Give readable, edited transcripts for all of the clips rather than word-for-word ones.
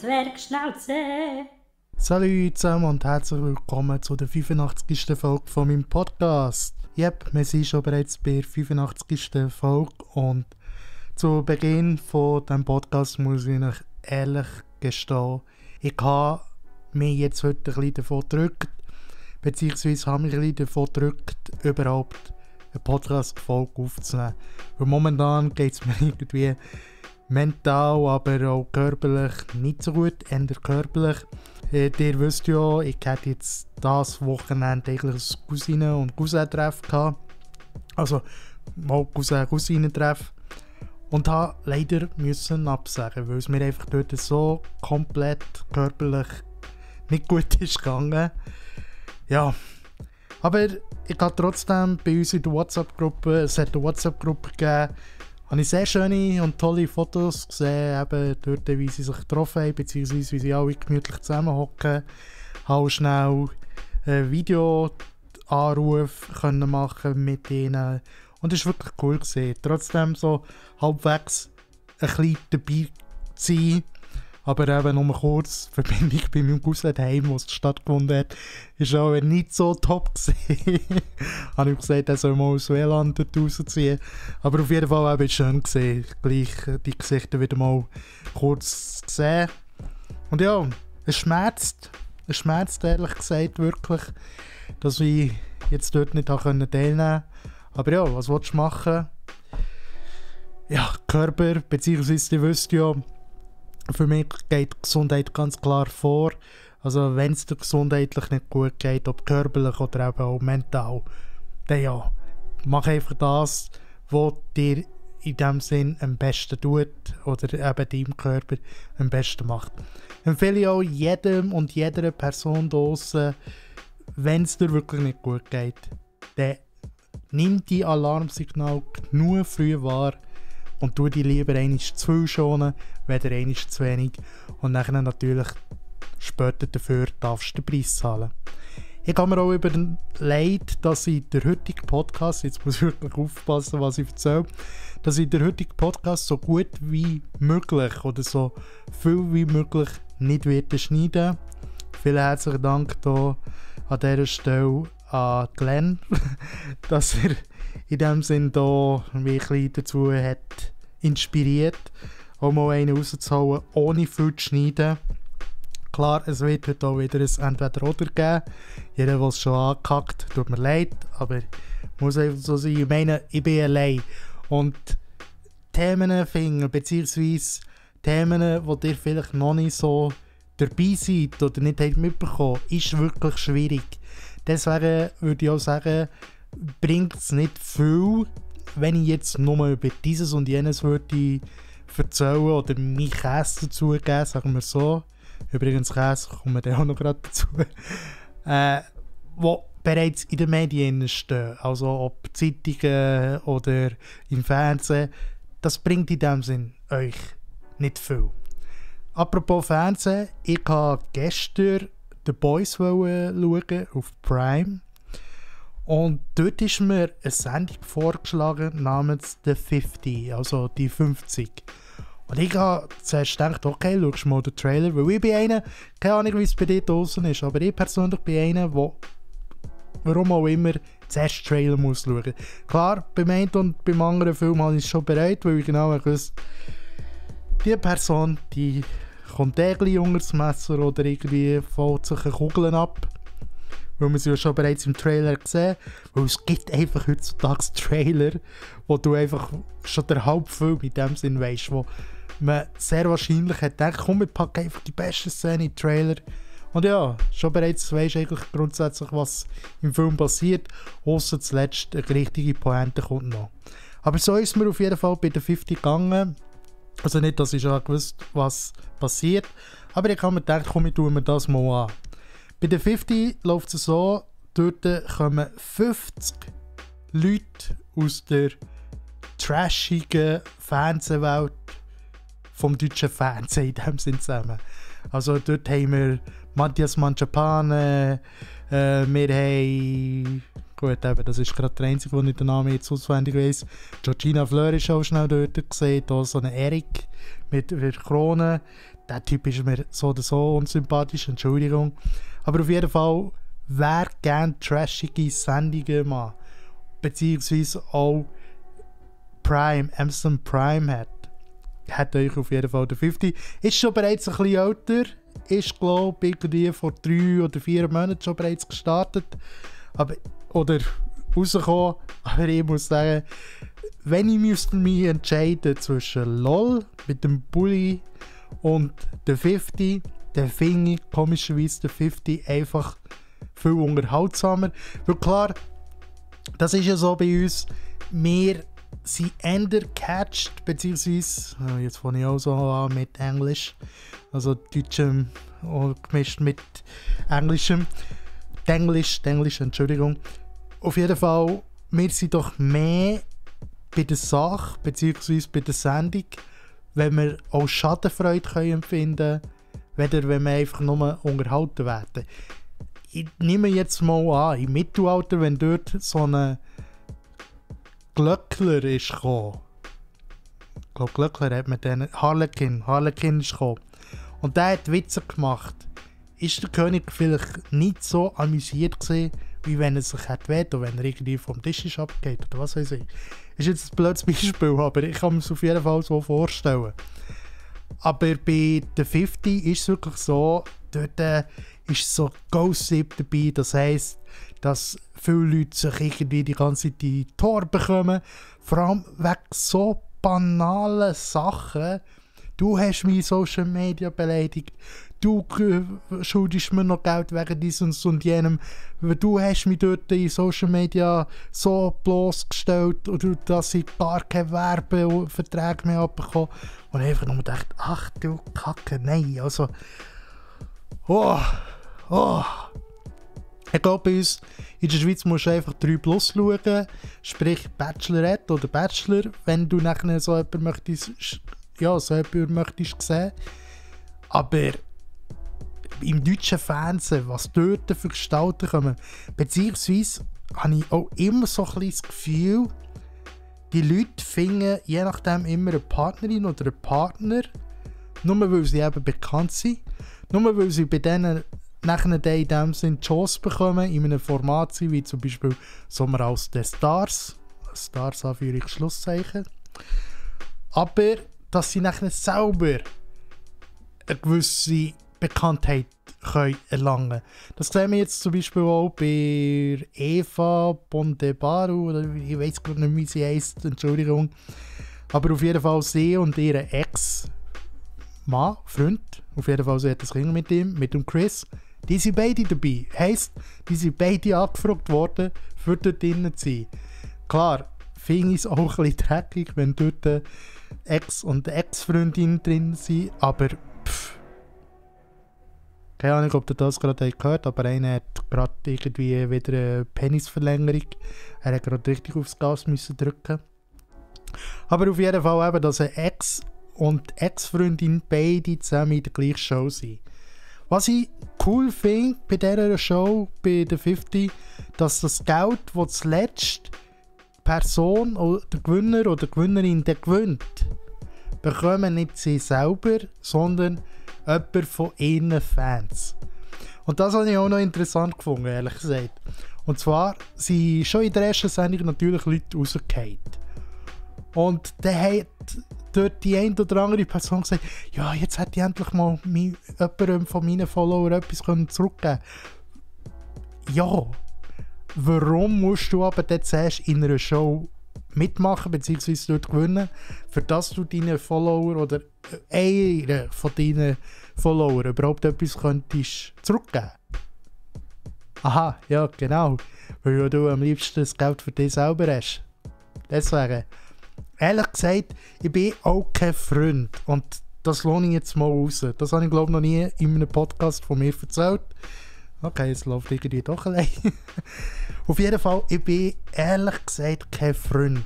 Zwergschnauze. Salut zusammen und herzlich willkommen zu der 85. Folge von meinem Podcast. Yep, wir sind schon bereits bei der 85. Folge und zu Beginn von diesem Podcast muss ich euch ehrlich gestehen, ich habe mich jetzt heute ein bisschen davon gedrückt, beziehungsweise habe mich ein bisschen davon gedrückt, überhaupt eine Podcast-Folge aufzunehmen. Weil momentan geht es mir irgendwie mental, aber auch körperlich nicht so gut, eher körperlich. Ihr wisst ja, ich hatte jetzt das Wochenende eigentlich ein Cousinen- und Cousin-Treff gehabt. Also mal Cousin-Cousinen-Treff. Und habe leider müssen absagen, weil es mir einfach dort so komplett körperlich nicht gut ist gegangen. Ja, aber ich habe trotzdem bei uns in der WhatsApp-Gruppe, es hat eine WhatsApp-Gruppe gegeben, habe ich sehr schöne und tolle Fotos gesehen, eben dort, wie sie sich getroffen haben, beziehungsweise wie sie alle gemütlich zusammenhocken. Habe schnell einen Videoanruf können machen mit ihnen. Und es war wirklich cool gewesen. Trotzdem so halbwegs ein bisschen dabei zu sein. Aber eben nur kurz, die Verbindung bei meinem Cousin daheim, wo es stattgefunden hat, ist auch nicht so top gewesen. Habe ich gesagt, er soll mal aus WLAN dort rausziehen. Aber auf jeden Fall war es schön gewesen, gleich die Gesichter wieder mal kurz zu sehen. Und ja, es schmerzt. Es schmerzt ehrlich gesagt wirklich, dass ich jetzt dort nicht teilnehmen konnte. Aber ja, was willst du machen? Ja, Körper, beziehungsweise ihr wisst ja, für mich geht die Gesundheit ganz klar vor. Also wenn es dir gesundheitlich nicht gut geht, ob körperlich oder eben auch mental, dann ja, mach einfach das, was dir in dem Sinn am besten tut oder eben deinem Körper am besten macht. Empfehle ich auch jedem und jeder Person draussen, wenn es dir wirklich nicht gut geht, dann nimm die Alarmsignal genug früh wahr und tu die lieber einmal zu viel schonen, weder einmal zu wenig. Und dann natürlich später dafür darfst du den Preis zahlen. Ich habe mir auch überlegt, dass ich den heutigen Podcast, jetzt muss ich wirklich aufpassen, was ich erzähle, dass ich den heutigen Podcast so gut wie möglich oder so viel wie möglich nicht werde schneiden. Vielen herzlichen Dank hier an dieser Stelle an Glenn, dass er in dem Sinn da mich ein bisschen dazu hat inspiriert, auch mal einen rauszuhauen, ohne viel zu schneiden. Klar, es wird heute auch wieder ein Entweder-Oder geben. Jeder, der es schon angehackt, tut mir leid, aber muss einfach so sein. Ich meine, ich bin allein. Und Themen finden, beziehungsweise Themen, die ihr vielleicht noch nicht so dabei seid oder nicht habt mitbekommen, ist wirklich schwierig. Deswegen würde ich auch sagen, bringt es nicht viel, wenn ich jetzt nur über dieses und jenes würde erzählen oder mein Käse dazugeben, sagen wir so. Übrigens, Käse kommen wir dann auch noch gerade dazu. Wo bereits in den Medien stehen, also ob Zeitungen oder im Fernsehen, das bringt in dem Sinn euch nicht viel. Apropos Fernsehen, ich habe gestern The Boys schauen auf Prime. Und dort ist mir eine Sendung vorgeschlagen namens The 50, also die 50. Und ich habe zuerst gedacht, okay, schau mal den Trailer, weil ich bin einer, keine Ahnung wie es bei dir draussen ist, aber ich persönlich bin einer, der, warum auch immer, zuerst den Trailer muss schauen. Klar, beim einen und beim anderen Film habe ich es schon bereit, weil ich genau wusste, die Person, die kommt irgendwie unter das Messer oder irgendwie fällt sich eine Kugel ab. Weil man sie ja schon bereits im Trailer gesehen, weil es gibt einfach heutzutage Trailer, wo du einfach schon den Hauptfilm in dem Sinn weisst, wo man sehr wahrscheinlich hat gedacht, komm, wir packen einfach die beste Szene in den Trailer. Und ja, schon bereits weisst du eigentlich grundsätzlich, was im Film passiert, ausser zuletzt eine richtige Pointe kommt noch. Aber so ist mir auf jeden Fall bei der 50 gegangen. Also nicht, dass ich schon gewusst, was passiert, aber ich habe mir gedacht, komm, ich tue mir das mal an. Bei der 50 läuft es so, dort kommen 50 Leute aus der trashigen Fernsehwelt vom deutschen Fernsehen in dem Sinn zusammen. Also dort haben wir Matthias Mangiapane, Wir haben... Gut, eben, das ist gerade der einzige, wo ich den Namen jetzt auswendig weiss. Georgina Fleur ist auch schnell dort gesehen. Hier so ein Erik mit Krone. Der Typ ist mir so oder so unsympathisch, Entschuldigung. Aber auf jeden Fall, wer gerne trashige Sendungen macht, beziehungsweise auch Amazon Prime hat euch auf jeden Fall der 50. Ist schon bereits ein bisschen älter. Ist, glaube ich, irgendwie vor 3 oder 4 Monaten schon bereits gestartet. Oder rausgekommen. Aber ich muss sagen, wenn ich mich entscheiden zwischen LOL mit dem Bully und der 50, dann finde ich komischerweise der 50 einfach viel unterhaltsamer. Weil klar, das ist ja so bei uns, wir sind eher catched, beziehungsweise, jetzt fange ich auch so an mit Englisch, also Deutschem gemischt mit Englischem. Englisch, Entschuldigung. Auf jeden Fall, wir sind doch mehr bei der Sache, beziehungsweise bei der Sendung, wenn wir auch Schadenfreude empfinden können, weder wenn wir einfach nur unterhalten werden. Ich nehme jetzt mal an, im Mittelalter, wenn dort so ein Glöckler ist gekommen. Ich glaube, Glöckler hat mit denen... Harlekin ist gekommen. Und der hat Witze gemacht. Ist der König vielleicht nicht so amüsiert gewesen, wie wenn er sich hätte weht oder wenn er irgendwie vom Tisch ist abgeht oder was weiß ich. Ist jetzt ein blödes Beispiel, aber ich kann mir es auf jeden Fall so vorstellen. Aber bei der 50 ist es wirklich so, dort ist so Gossip dabei, das heisst, dass viele Leute sich irgendwie die ganze Zeit die Tore bekommen, vor allem wegen so banalen Sachen. Du hast mich in Social Media beleidigt, du schuldest mir noch Geld wegen dieses und jenem, du hast mich dort in Social Media so bloßgestellt, oder dass ich gar keine Werbeverträge mehr abbekomme. Und ich einfach nur gedacht, ach du Kacke, nein, also... Ich glaube, bei uns in der Schweiz musst du einfach 3+ schauen, sprich Bachelorette oder Bachelor, wenn du nachher so jemanden möchtest sehen. Aber im deutschen Fernsehen, was dort für Gestalten kommen, beziehungsweise habe ich auch immer so ein bisschen das Gefühl, die Leute finden je nachdem immer eine Partnerin oder einen Partner, nur weil sie eben bekannt sind, nur weil sie bei denen nachher in dem Sinn die Chance bekommen, in einem Format sind, wie zum Beispiel Sommer aus den Stars, Schlusszeichen. Aber dass sie nachher selber eine gewisse Bekanntheit können erlangen. Das sehen wir jetzt zum Beispiel auch bei Eva Bondebaru, oder ich weiß gerade nicht, wie sie heisst, Entschuldigung. Aber auf jeden Fall sie und ihre Ex-Mann, Freund, auf jeden Fall sie hat das Kind mit ihm, mit dem Chris, die sind beide dabei. Heisst, die sind beide angefragt worden, für dort drinnen zu sein. Klar, finde ich es auch ein bisschen dreckig, wenn dort Ex- und Ex-Freundin drin sind, aber keine Ahnung, ob ihr das gerade gehört, aber einer hat gerade irgendwie wieder eine Penisverlängerung. Er hat gerade richtig aufs Gas müssen drücken. Aber auf jeden Fall eben, dass eine Ex- und Ex-Freundin beide zusammen in der gleichen Show sind. Was ich cool finde bei dieser Show, bei der 50, dass das Geld, das zuletzt die Person oder der Gewinner oder die Gewinnerin gewinnt, bekommen nicht sie selber, sondern jemand von ihren Fans. Und das habe ich auch noch interessant gefunden, ehrlich gesagt. Und zwar sind schon in der ersten Sendung natürlich Leute rausgefallen. Und dann hat dort die eine oder andere Person gesagt, ja, jetzt hätte ich endlich mal jemandem von meinen Followern etwas zurückgeben können. Ja, warum musst du aber dann zuerst in einer Show mitmachen bzw. dort gewinnen, für dass du deinen Follower oder einen von deinen Followern überhaupt etwas könntest zurückgeben? Aha, ja genau, weil du am liebsten das Geld für dich selber hast. Deswegen, ehrlich gesagt, ich bin auch kein Freund und das lohne ich jetzt mal raus. Das habe ich glaube noch nie in einem Podcast von mir erzählt. Okay, jetzt läuft irgendwie doch allein. Auf jeden Fall, ich bin ehrlich gesagt kein Freund.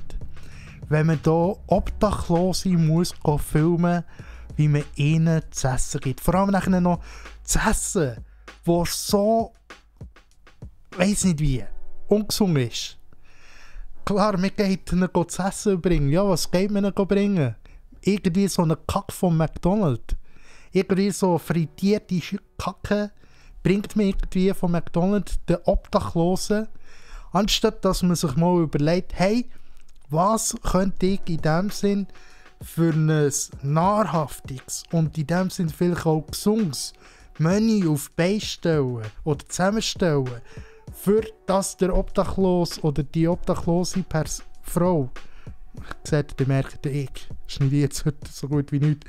Wenn man hier Obdachlose muss filmen, wie man ihnen zu essen gibt. Vor allem nachher noch zu essen, wo so weiss nicht wie, ungesund ist. Klar, man geht ihnen zu essen bringen. Ja, was geht man ihnen bringen? Irgendwie so einen Kack von McDonald's. Irgendwie so frittierte Kacke bringt man irgendwie von McDonald's den Obdachlosen, anstatt dass man sich mal überlegt, hey, was könnte ich in dem Sinn für ein nahrhaftiges und in dem Sinn vielleicht auch gesundes Menü auf die Beine stellen oder zusammenstellen, für dass der Obdachlos oder die obdachlose Frau, seht ihr, merkt ich, schneide jetzt heute so gut wie nichts,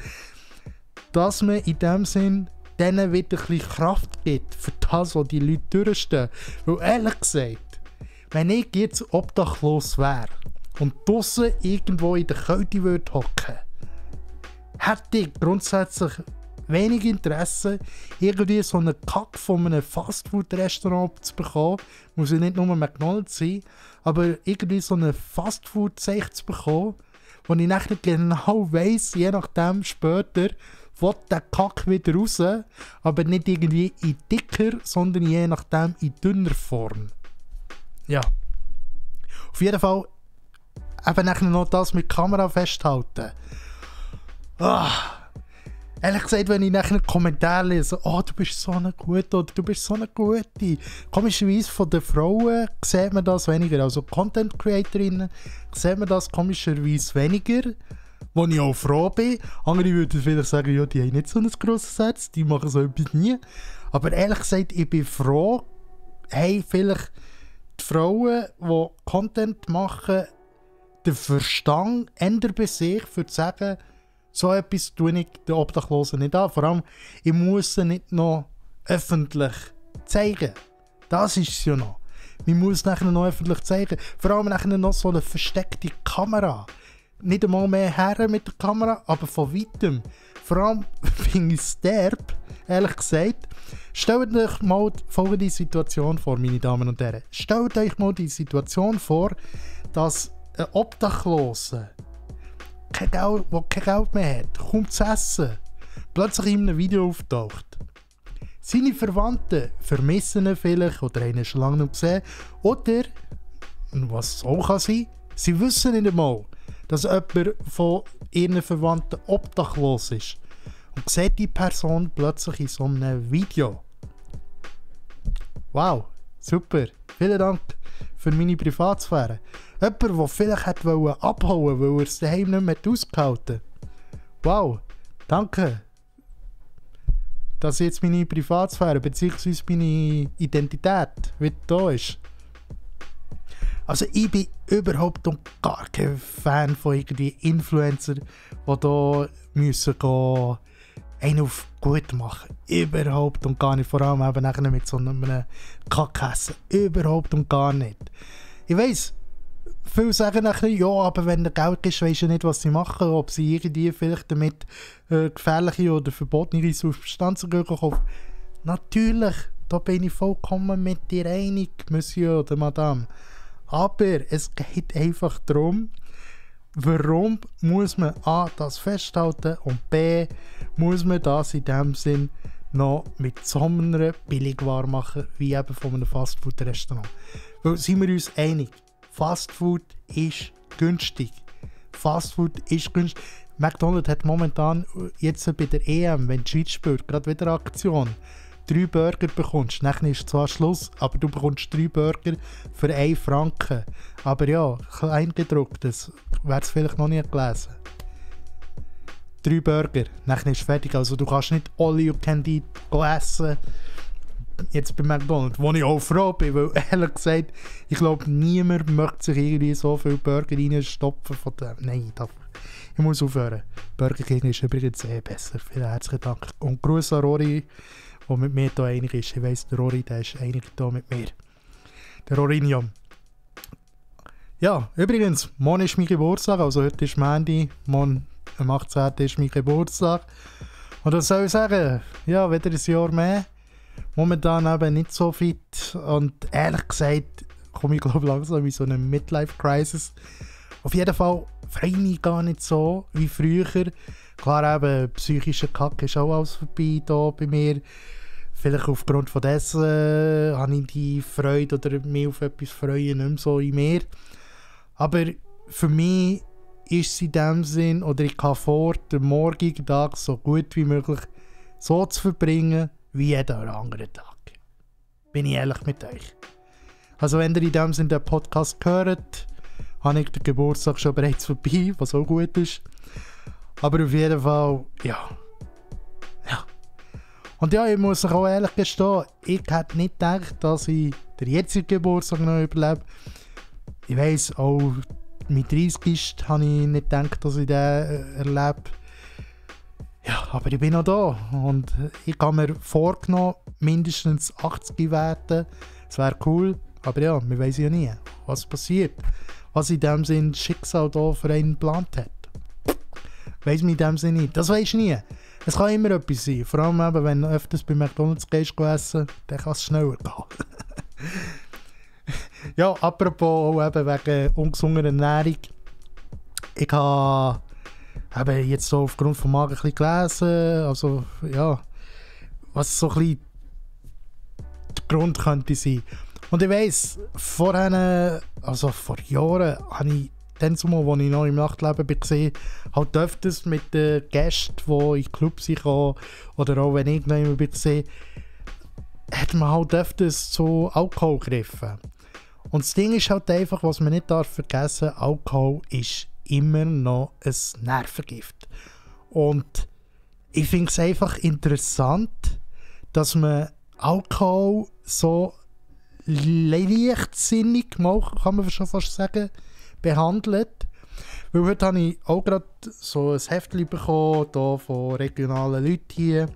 dass man in dem Sinn denen wieder ein bisschen Kraft gibt für das, was die Leute durchstehen. Weil ehrlich gesagt, wenn ich jetzt obdachlos wäre und draussen irgendwo in der Kälte würde hocken, hätte ich grundsätzlich wenig Interesse, irgendwie so einen Kack von einem Fastfood-Restaurant zu bekommen. Muss ja nicht nur McDonald's sein, aber irgendwie so eine Fastfood-Zeich zu bekommen, wo ich nachher genau weiss, je nachdem später, will der Kack wieder raus, aber nicht irgendwie in dicker, sondern je nachdem in dünner Form. Ja. Auf jeden Fall eben nachher noch das mit Kamera festhalten. Ehrlich gesagt, wenn ich nachher einen Kommentar lese, oh, du bist so eine Gute oder du bist so eine Gute. Komischerweise von den Frauen sieht man das weniger. Also Content Creatorinnen sieht man das komischerweise weniger. Wo ich auch froh bin. Andere würden vielleicht sagen, ja, die haben nicht so ein grosses Herz, die machen so etwas nie. Aber ehrlich gesagt, ich bin froh, hey, vielleicht die Frauen, die Content machen, den Verstand ändern bei sich, für zu sagen, so etwas tue ich den Obdachlosen nicht an. Vor allem, ich muss sie nicht noch öffentlich zeigen. Das ist es ja noch. Man muss nachher noch öffentlich zeigen. Vor allem nachher noch so eine versteckte Kamera. Nicht einmal mehr her mit der Kamera, aber von weitem. Vor allem finde ich es derb, ehrlich gesagt. Stellt euch mal folgende Situation vor, meine Damen und Herren. Stellt euch mal die Situation vor, dass ein Obdachloser, der kein Geld mehr hat, kaum zu essen, plötzlich in einem Video auftaucht. Seine Verwandten vermissen ihn vielleicht oder haben ihn schon lange nicht gesehen. Oder, was es auch kann sein, sie wissen nicht einmal, dass jemand von ihren Verwandten obdachlos ist und sieht die Person plötzlich in so einem Video. Wow, super. Vielen Dank für meine Privatsphäre. Jemand, der vielleicht hätte abhauen wollte, weil er es daheim nicht mehr ausgehalten hat. Wow, danke. Dass jetzt meine Privatsphäre bzw. meine Identität wieder da ist. Also ich bin überhaupt und gar kein Fan von irgendwie Influencer, die hier müssen gehen, einen auf gut machen. Überhaupt und gar nicht. Vor allem eben nachher mit so einem Kackessen. Überhaupt und gar nicht. Ich weiss, viele sagen nachher, ja, aber wenn der Geld ist, weisst du nicht, was sie machen. Ob sie irgendwie vielleicht damit gefährliche oder verbotene Substanzen kaufen. Natürlich, da bin ich vollkommen mit dir einig, Monsieur oder Madame. Aber es geht einfach darum, warum muss man A, das festhalten und B, muss man das in dem Sinn noch mit so einer Billigware machen, wie eben von einem Fastfood-Restaurant. Weil, sind wir uns einig, Fastfood ist günstig. Fastfood ist günstig. McDonald's hat momentan jetzt bei der EM, wenn die Schweiz spielt, gerade wieder eine Aktion. 3 Burger bekommst. Nachher ist zwar Schluss, aber du bekommst 3 Burger für 1 Franken. Aber ja, kleingedrucktes. Wer es vielleicht noch nicht gelesen. 3 Burger, nachher ist fertig. Also du kannst nicht all you can eat essen. Jetzt bei McDonald's, wo ich auch froh bin, weil ehrlich gesagt, ich glaube, niemand möchte sich irgendwie so viele Burger reinstopfen von dem. Nein, ich muss aufhören. Burger King ist übrigens besser. Vielen herzlichen Dank. Und Gruß an Rory, der mit mir hier einig ist. Ich weiss, der Rory, der ist einig hier mit mir. Der Rorinium. Ja, übrigens, morgen ist mein Geburtstag, also heute ist Montag, morgen am 18. ist mein Geburtstag. Und was soll ich sagen? Ja, wieder ein Jahr mehr. Momentan eben nicht so fit und ehrlich gesagt komme ich glaube langsam in so eine Midlife-Crisis. Auf jeden Fall freue ich mich gar nicht so wie früher. Klar eben, psychischer Kack ist auch alles vorbei hier bei mir. vielleicht aufgrund von dessen habe ich die Freude oder mich auf etwas freuen nicht mehr so in mir. Aber für mich ist es in dem Sinn, oder ich kann vor, den morgigen Tag so gut wie möglich so zu verbringen, wie jeder andere Tag. Bin ich ehrlich mit euch. Also wenn ihr in dem Sinn den Podcast hört, habe ich den Geburtstag schon bereits vorbei, was auch gut ist. Aber auf jeden Fall, ja. Und ja, ich muss euch auch ehrlich gestehen, ich hätte nicht gedacht, dass ich den jetzigen Geburtstag noch überlebe. Ich weiss, auch mit 30 habe ich nicht gedacht, dass ich den erlebe. Ja, aber ich bin noch da. Und ich habe mir vorgenommen, mindestens 80 werden. Das wäre cool. Aber ja, wir wissen ja nie, was passiert. Was in dem Sinn das Schicksal da für einen geplant hat. Weiss man in dem Sinne nicht. Das weisst du nie. Es kann immer etwas sein. Vor allem eben, wenn du öfters bei McDonald's gehst essen, dann kann es schneller gehen. Ja, apropos eben wegen ungesunder Ernährung. Ich habe eben jetzt so aufgrund vom Magen ein bisschen gelesen. Also ja, was so ein bisschen der Grund könnte sein. Und ich weiss, vorher, also vor Jahren, habe ich dann zumal, als ich noch im Nachtleben war, halt öfters mit den Gästen, die in Clubs sind, oder auch wenn ich noch immer war, hat man halt öfters zu Alkohol gegriffen. Und das Ding ist halt einfach, was man nicht vergessen darf, Alkohol ist immer noch ein Nervengift. Und ich finde es einfach interessant, dass man Alkohol so leichtsinnig, kann man schon fast sagen, behandelt. Weil heute habe ich auch gerade so ein Heftchen bekommen, hier von regionalen Leuten hier,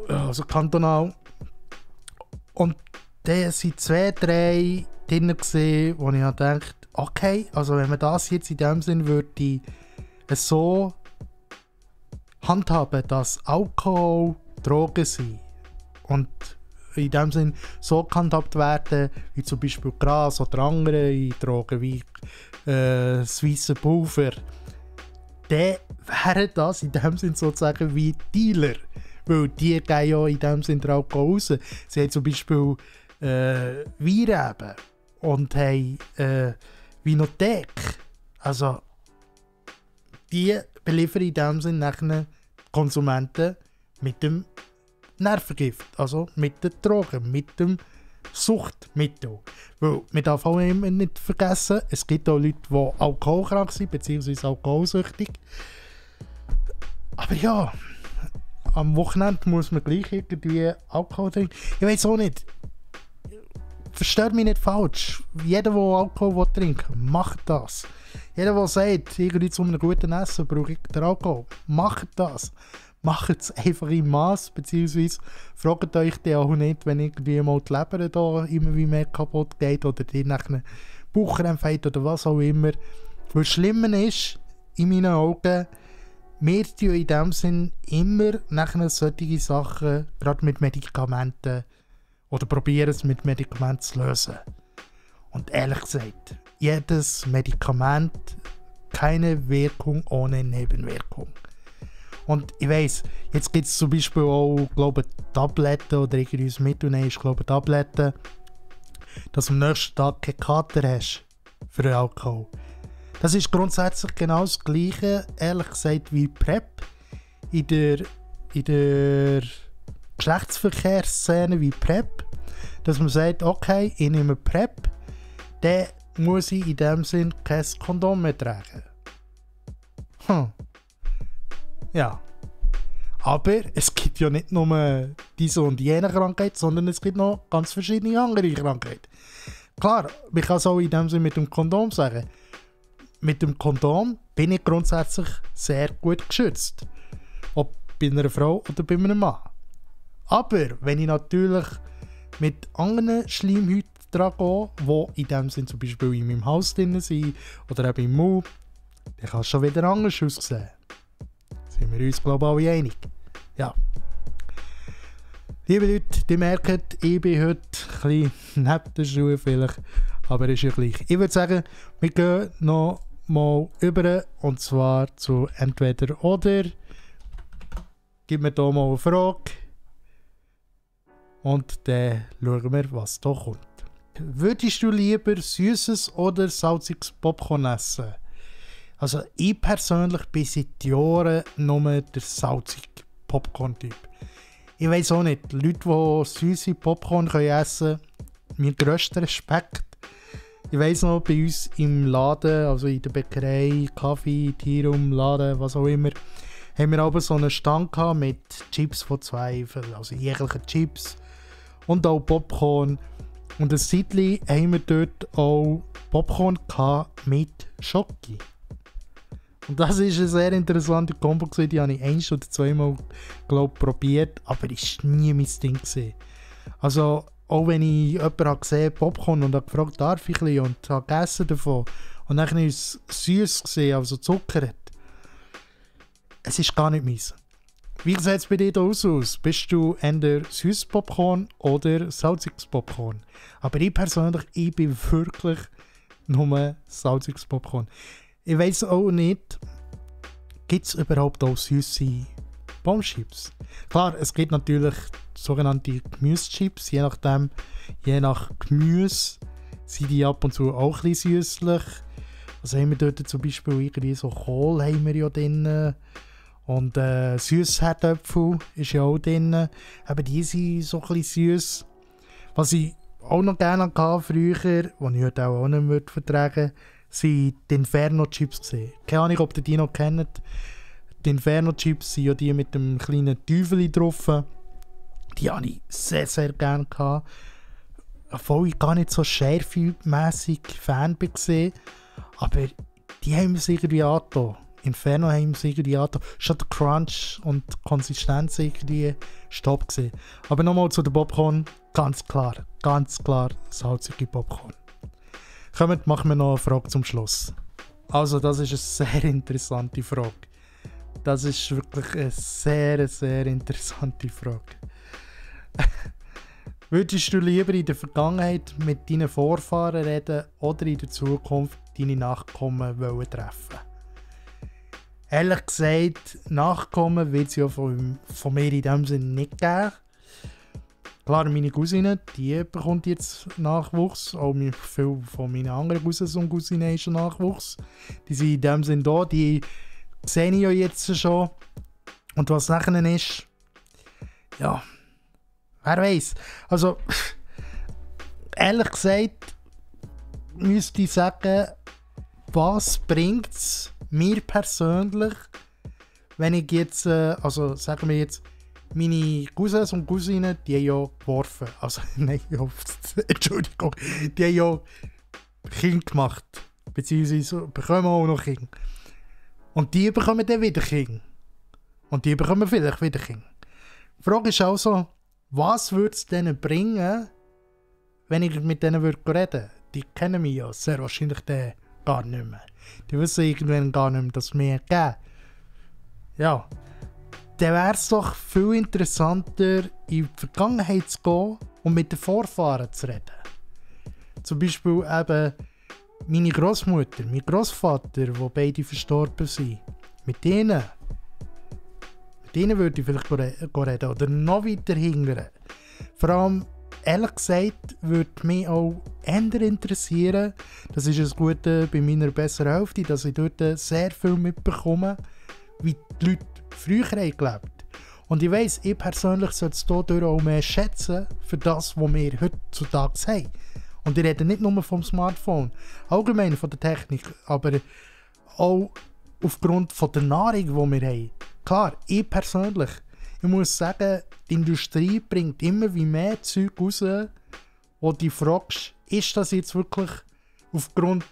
also kantonal. Und da waren 2, 3 drin, wo ich dachte, okay, also wenn man das jetzt in dem Sinn würde so handhaben, dass Alkohol Drogen sind und in dem Sinn so gehandhabt werden, wie zum Beispiel Gras oder andere Drogen wie das weisse Pulver, dann wären das in dem Sinn sozusagen wie Dealer. Weil die gehen ja in dem Sinn den Alkohol raus. Sie haben zum Beispiel Weinreben und haben Winothek. Also die beliefern in dem Sinn nachher Konsumenten mit dem Nervengift, also mit den Drogen, mit dem Suchtmittel. Weil man darf auch immer nicht vergessen, es gibt auch Leute, die alkoholkrank sind, beziehungsweise alkoholsüchtig. Aber ja, am Wochenende muss man gleich irgendwie Alkohol trinken. Ich weiß auch nicht. Versteht mich nicht falsch. Jeder, der Alkohol trinken will, macht das. Jeder, der sagt, irgendwie zu einem guten Essen brauche ich den Alkohol, macht das. Macht es einfach im Maß, beziehungsweise fragt euch dann auch nicht, wenn irgendwie mal die Leber da immer wie mehr kaputt geht oder die nachher Bauchkrämpfe hat oder was auch immer. Was Schlimmer ist, in meinen Augen, wir tun in dem Sinn immer nachher solche Sachen, gerade mit Medikamenten, oder probieren es mit Medikamenten zu lösen. Und ehrlich gesagt, jedes Medikament, keine Wirkung ohne Nebenwirkung. Und ich weiss, jetzt gibt es zum Beispiel auch, glaube ich, Tabletten oder irgendwas Mittel, nein, ich glaube Tabletten, dass du am nächsten Tag keinen Kater hast für den Alkohol. Das ist grundsätzlich genau das Gleiche, ehrlich gesagt, wie PrEP in der Geschlechtsverkehrsszene wie PrEP, dass man sagt, okay, ich nehme PrEP, dann muss ich in dem Sinn kein Kondom mehr tragen. Ja. Aber es gibt ja nicht nur diese und jene Krankheit, sondern es gibt noch ganz verschiedene andere Krankheiten. Klar, man kann es auch in dem Sinn mit dem Kondom sagen. Mit dem Kondom bin ich grundsätzlich sehr gut geschützt. Ob bei einer Frau oder bei einem Mann. Aber wenn ich natürlich mit anderen Schleimhäuten dran gehe, die in dem Sinn zum Beispiel in meinem Haus drin sind oder eben im Mund, dann kann es schon wieder anders aussehen. Sind wir uns, glaube ich, alle einig. Ja. Liebe Leute, die merken, ich bin heute ein bisschen neben den Schuhen vielleicht, aber ist ja gleich. Ich würde sagen, wir gehen noch mal über, und zwar zu entweder oder. Gib mir hier mal eine Frage. Und dann schauen wir, was da kommt. Würdest du lieber süßes oder salziges Popcorn essen? Also ich persönlich bin seit Jahren nur der salzige Popcorn-Typ. Ich weiss auch nicht, Leute, die süße Popcorn essen können, mein grösster Respekt. Ich weiss noch, bei uns im Laden, also in der Bäckerei, Kaffee, Tierum, Laden, was auch immer, haben wir aber so einen Stand gehabt mit Chips von Zweifel, also jegliche Chips und auch Popcorn. Und ein Zeitchen haben wir dort auch Popcorn mit Schoki. Und das war eine sehr interessante Kombo, die habe ich 1 oder 2 Mal probiert, aber es war nie mein Ding. Also, auch wenn ich jemanden gesehen habe, Popcorn, und habe gefragt, darf ich ein bisschen, und habe gegessen davon. Und dann war es süß, also zuckert. Es ist gar nicht meins. Wie sieht es bei dir aus? Bist du eher süßes Popcorn oder salziges Popcorn? Aber ich persönlich, ich bin wirklich nur salziges Popcorn. Ich weiss auch nicht, gibt es überhaupt auch süße Bombchips? Klar, es gibt natürlich sogenannte Gemüsechips, je nach Gemüse sind die ab und zu auch ein bisschen süßlich. Also haben wir dort zum Beispiel irgendwie so Kohl haben wir ja drin. Und Süßherdöpfel ist ja auch drin. Aber die sind so ein bisschen süß. Was ich auch noch gerne hatte früher, die ich heute auch nicht mehr vertragen würde, sind die Inferno-Chips. Keine Ahnung, ob ihr die noch kennt. Die Inferno-Chips sind ja die mit dem kleinen Teufel drauf. Die hatte ich sehr, sehr gerne gehabt. Obwohl ich gar nicht so schärfemässig Fan war. Aber die haben es irgendwie angetan. Inferno haben es irgendwie angetan. Schon der Crunch und die Konsistenz irgendwie stopp gewesen. Aber nochmal zu den Popcorn. Ganz klar salzige Popcorn. Kommt, machen wir noch eine Frage zum Schluss. Also, das ist eine sehr interessante Frage. Das ist wirklich eine sehr, sehr interessante Frage. Würdest du lieber in der Vergangenheit mit deinen Vorfahren reden oder in der Zukunft deine Nachkommen treffen? Ehrlich gesagt, Nachkommen wird es ja von mir in dem Sinne nicht geben. Klar, meine Cousine, die bekommt jetzt Nachwuchs. Auch viele von meinen anderen Cousins und Cousinen haben schon Nachwuchs. Die sind in dem Sinne da, die sehe ich ja jetzt schon. Und was nachher ist, ja, wer weiß. Also, ehrlich gesagt, müsste ich sagen, was bringt es mir persönlich, wenn ich jetzt, also sagen wir jetzt, meine Cousins und Cousinen, die haben ja geworfen. Also, nein, Entschuldigung, die haben ja Kinder gemacht. Beziehungsweise bekommen auch noch Kinder. Und die bekommen dann wieder Kinder. Und die bekommen vielleicht wieder Kinder. Die Frage ist also, was würde es denen bringen, wenn ich mit denen reden würde? Die kennen mich ja sehr wahrscheinlich gar nicht mehr. Die wissen irgendwann gar nicht mehr, dass es mehr gibt. Ja. Dann wäre es doch viel interessanter, in die Vergangenheit zu gehen und mit den Vorfahren zu reden. Zum Beispiel eben meine Großmutter, mein Großvater, die beide verstorben sind. Mit denen würde ich vielleicht reden. Oder noch weiter hingern. Vor allem, ehrlich gesagt, würde mich auch eher interessieren, das ist das Gute bei meiner besseren Hälfte, dass ich dort sehr viel mitbekomme, wie die Leute früher gelebt haben. Und ich weiss, ich persönlich sollte es hier auch mehr schätzen für das, was wir heutzutage haben. Und ich rede nicht nur vom Smartphone, allgemein von der Technik, aber auch aufgrund von der Nahrung, die wir haben. Klar, ich persönlich, ich muss sagen, die Industrie bringt immer wie mehr Zeug raus, wo du dich fragst, ist das jetzt wirklich aufgrund,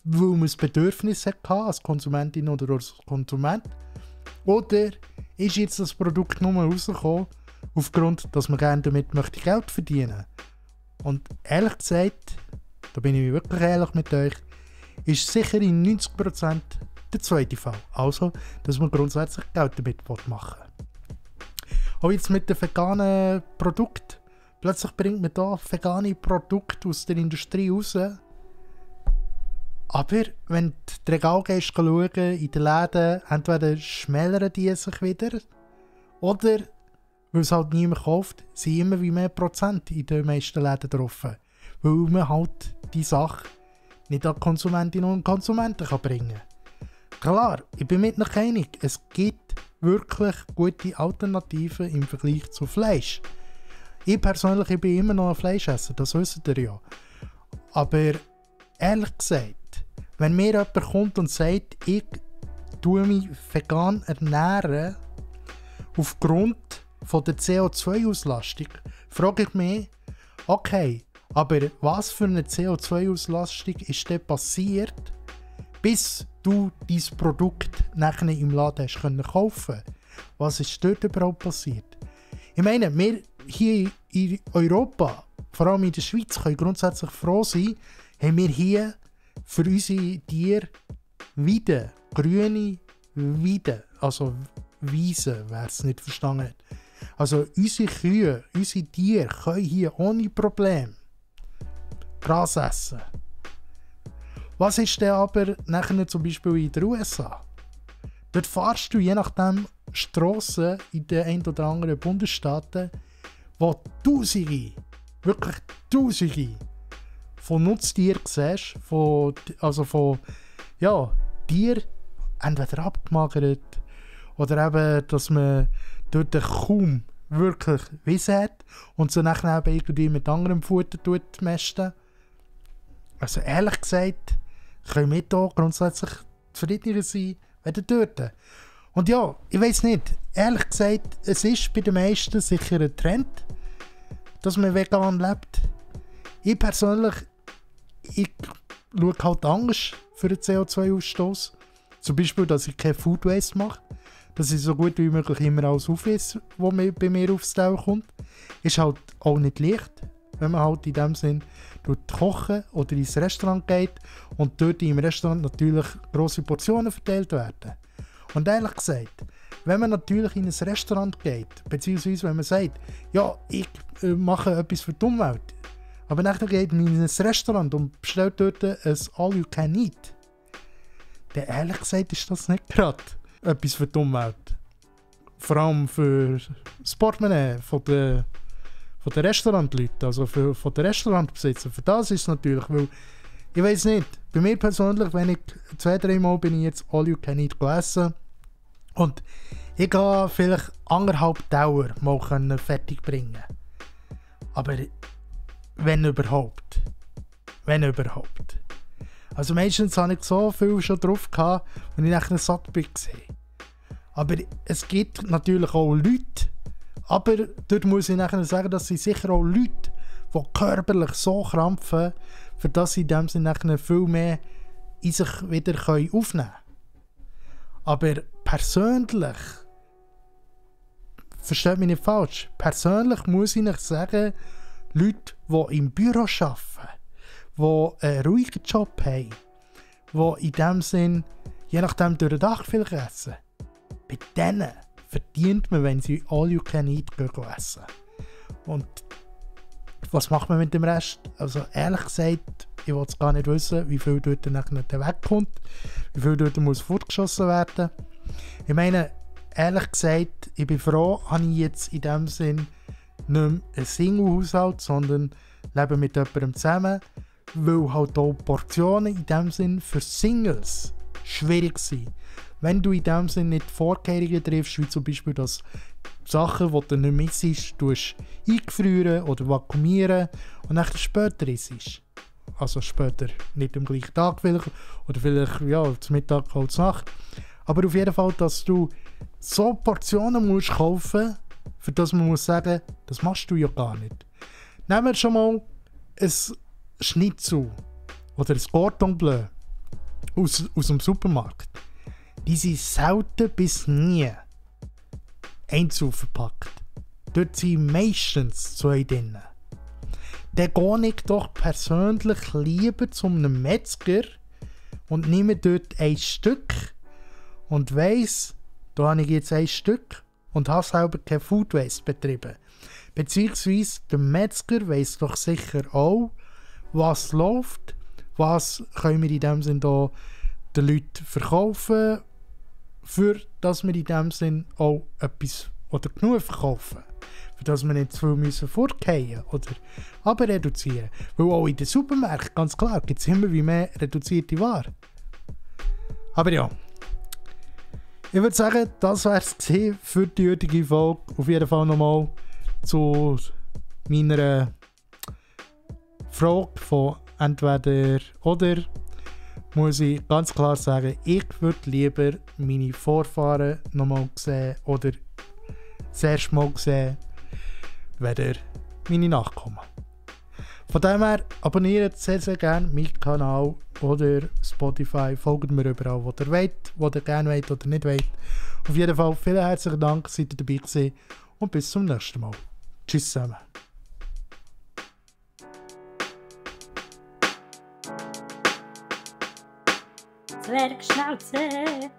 weil man das Bedürfnis hatte als Konsumentin oder als Konsument, oder ist jetzt das Produkt nur rausgekommen, aufgrund, dass man gerne damit möchte Geld verdienen möchte. Und ehrlich gesagt, da bin ich wirklich ehrlich mit euch, ist sicher in 90% der zweite Fall. Also, dass man grundsätzlich Geld damit machen will. Auch jetzt mit den veganen Produkten. Plötzlich bringt man da vegane Produkte aus der Industrie raus. Aber wenn du die Regal gehst, schauen, in den Läden, entweder schmälern die sich wieder oder weil es halt niemand kauft, sind immer wie mehr Prozent in den meisten Läden drauf. Weil man halt die Sache nicht an Konsumentinnen und Konsumenten kann bringen. Klar, ich bin mit euch einig, es gibt wirklich gute Alternativen im Vergleich zu Fleisch. Ich persönlich bin immer noch ein Fleischesser, das wisst ihr ja. Aber ehrlich gesagt, wenn mir jemand kommt und sagt, ich tue mich vegan ernähren aufgrund von der CO2-Auslastung, frage ich mich, okay, aber was für eine CO2-Auslastung ist denn passiert, bis du dein Produkt nachher im Laden hast kaufen können? Was ist dort überhaupt passiert? Ich meine, wir hier in Europa, vor allem in der Schweiz, können grundsätzlich froh sein, haben wir hier für unsere Tiere Weiden, grüne Weiden, also Wiesen, wer es nicht verstanden hat. Also unsere Kühe, unsere Tiere können hier ohne Probleme Gras essen. Was ist denn aber nachher zum Beispiel in den USA? Dort fahrst du je nachdem Strassen in den ein oder anderen Bundesstaaten, wo Tausende, wirklich Tausende von Nutztieren siehst, von Tieren, entweder abgemagert oder eben, dass man dort kaum wirklich Wissen hat und sie nachher eben irgendwie mit anderem Futter mästen. Also ehrlich gesagt, können wir hier grundsätzlich zufriedener sein, wenn dort. Und ja, ich weiss nicht, ehrlich gesagt, es ist bei den meisten sicher ein Trend, dass man vegan lebt. Ich persönlich, ich schaue halt anders für den CO2-Ausstoß. Zum Beispiel, dass ich kein Food Waste mache, dass ich so gut wie möglich immer alles aufesse, was bei mir aufs Teller kommt. Ist halt auch nicht leicht, wenn man halt in dem Sinn kochen oder ins Restaurant geht und dort im Restaurant natürlich grosse Portionen verteilt werden. Und ehrlich gesagt, wenn man natürlich in ein Restaurant geht, beziehungsweise wenn man sagt, ja, ich mache etwas für die Umwelt, aber nachher geht man in ein Restaurant und bestellt dort ein All-You-Can-Eat, dann ehrlich gesagt ist das nicht gerade etwas für die Umwelt. Vor allem für das Portemonnaie von den Restaurantleuten, also von den Restaurantbesitzern. Für das ist es natürlich, weil, ich weiss nicht, bei mir persönlich, wenn ich 2-3 Mal bin ich jetzt All-You-Can-Eat essen und ich kann vielleicht 1,5 Dauer mal fertig bringen. Aber wenn überhaupt. Also meistens habe ich so viel schon drauf gehabt, wenn ich nachher satt war. Aber es gibt natürlich auch Leute, aber dort muss ich nachher sagen, dass es sicher auch Leute, die körperlich so krampfen, für das sie in dem Sinne nachher viel mehr in sich wieder aufnehmen können. Aber persönlich, versteht mich nicht falsch, persönlich muss ich nicht sagen, Leute, die im Büro arbeiten, die einen ruhigen Job haben, die in dem Sinn, je nachdem durch den Tag viel essen, bei denen verdient man, wenn sie All-You-Can-Eat essen. Und was macht man mit dem Rest? Also ehrlich gesagt, ich will es gar nicht wissen, wie viel dort nachher wegkommt, wie viel dort muss fortgeschossen werden. Ich meine, ehrlich gesagt, ich bin froh, habe ich jetzt in dem Sinn nicht mehr einen Single-Haushalt, sondern lebe mit jemandem zusammen, weil halt auch Portionen in dem Sinn für Singles schwierig sind. Wenn du in dem Sinn nicht Vorkehrungen triffst, wie zum Beispiel, dass Sachen, die du nicht missest, eingefrieren oder vakuumieren und dann später isst. Also später, nicht am gleichen Tag vielleicht, oder vielleicht zum Mittag oder zur Nacht. Aber auf jeden Fall, dass du so Portionen musst kaufen, für das man muss sagen, das machst du ja gar nicht. Nehmen wir schon mal ein Schnitzel oder ein Cordon Bleu aus dem Supermarkt. Die sind selten bis nie einzeln verpackt. Dort sind meistens 2 drin. Dann gehe ich doch persönlich lieber zu einem Metzger und nehme dort ein Stück und weiss, da habe ich jetzt ein Stück und habe selber kein Food Waste betrieben. Beziehungsweise der Metzger weiss doch sicher auch, was läuft, was können wir in dem Sinn da den Leuten verkaufen, für dass wir in dem Sinn auch etwas oder genug verkaufen. für das wir nicht zu viel müssen fortgehen oder aber reduzieren. Weil auch in den Supermärkten, ganz klar, gibt es immer wie mehr reduzierte Ware. Aber ja, ich würde sagen, das wäre es für die heutige Folge. Auf jeden Fall nochmal zu meiner Frage von entweder oder, muss ich ganz klar sagen, ich würde lieber meine Vorfahren nochmal sehen oder das erste Mal sehen, weder meine Nachkommen. Von dem her abonniert sehr, sehr gerne meinen Kanal oder Spotify. Folgt mir überall, wo ihr wollt, wo ihr gerne wollt oder nicht wollt. Auf jeden Fall vielen herzlichen Dank, seid ihr dabei gewesen und bis zum nächsten Mal. Tschüss zusammen. Zwergschnauze.